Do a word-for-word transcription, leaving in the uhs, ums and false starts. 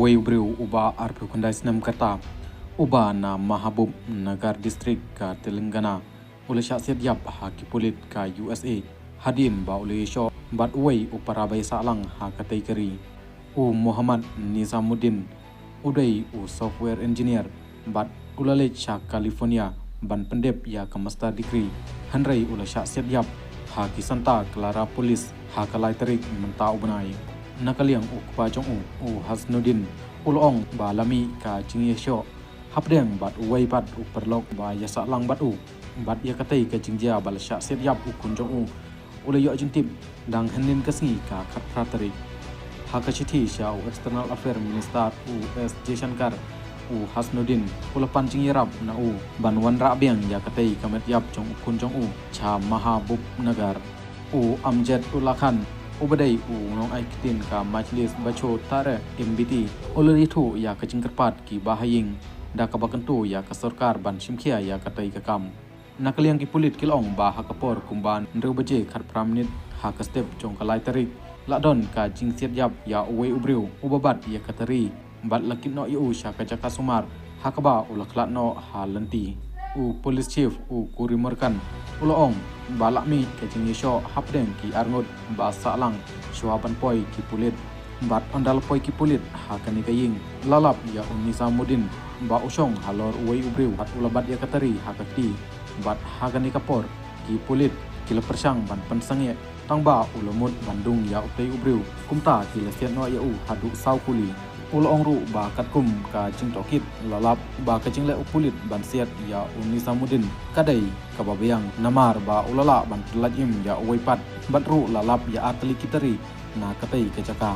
Uwei u briew uba arphew khyndai snem kata, uba na Mahabub Nagar District ka Telangana, u la shah siat ïap ha ki pulit ka U S A hadien ba u la ïashoh bad uwei u para ba ïasah lang ha katei ka ri. U Muhammad Nizamuddin u dei u software engineer bad u la leit sha California ban pyndep ïa ka master degree, hynrei u la shah siat ïap ha ki Santa Clara Police ha ka lai tarik mynta u bnai. Na ka liang u kpa jong u, u Hasnuddin, u la ong ba la mih ka jingïashoh hapdeng bad uwei pat u paralok ba ïasah lang bad u, bad ïa katei ka jingjia ba la shah siat ïap u khun jong u, u la ïoh jingtip dang hynnin ka sngi ka khatphra tarik. Ha ka shithi sha u External Affair Minister u S Jaishankar, u Hasnuddin u la pan jingïarap na u ban wanrah biang ïa katei ka met ïap jong u khun jong u sha Mahabubnagar. U Amjadullah Khan, uba dei u nongai ktien ka Majlis Bachao Tehreek M B T, u la ïathuh ïa ka jingkyrpad ki bahaïing da kaba kyntu ïa ka sorkar ban shimkhia ïa katei ka kam. Na ka liang ki pulit ki la ong ba ha ka por kumba hynriew baje khatphra minit ha ka step jong ka lai tarik, la don ka jingsiat ïap ïa uwei u briew uba bat ïa ka tari bad la kit noh ïa u sha ka jaka sumar ha kaba u la khlad noh ha lynti. U Police Chief u Kuri Morkan u la ong ba la mih ka jingïashoh hapdeng ki arngut ba sah lang shuwa ban poi ki pulit. Bad ynda la poi ki pulit ha kane ka ïing, la lap ïa u Nizamuddin ba u shong halor uwei u briew bad u la bat ïa ka tari ha ka kti. Bad ha kane ka por ki pulit ki la pyrshang ban pynsangeh, tangba u la mut ban dung ïa utei u briew, kumta ki la siat noh ïa u haduh saw kuli. U la ong ruh ba katkum ka jingtohkit, la lap ba ka jingleh u pulit ban siat ïa u Nizamuddin ka dei kaba biang, namar ba u la lah ban pyllait im ïa uwei pat. Bad ruh la lap ïa artylli ki tari na katei ka jaka.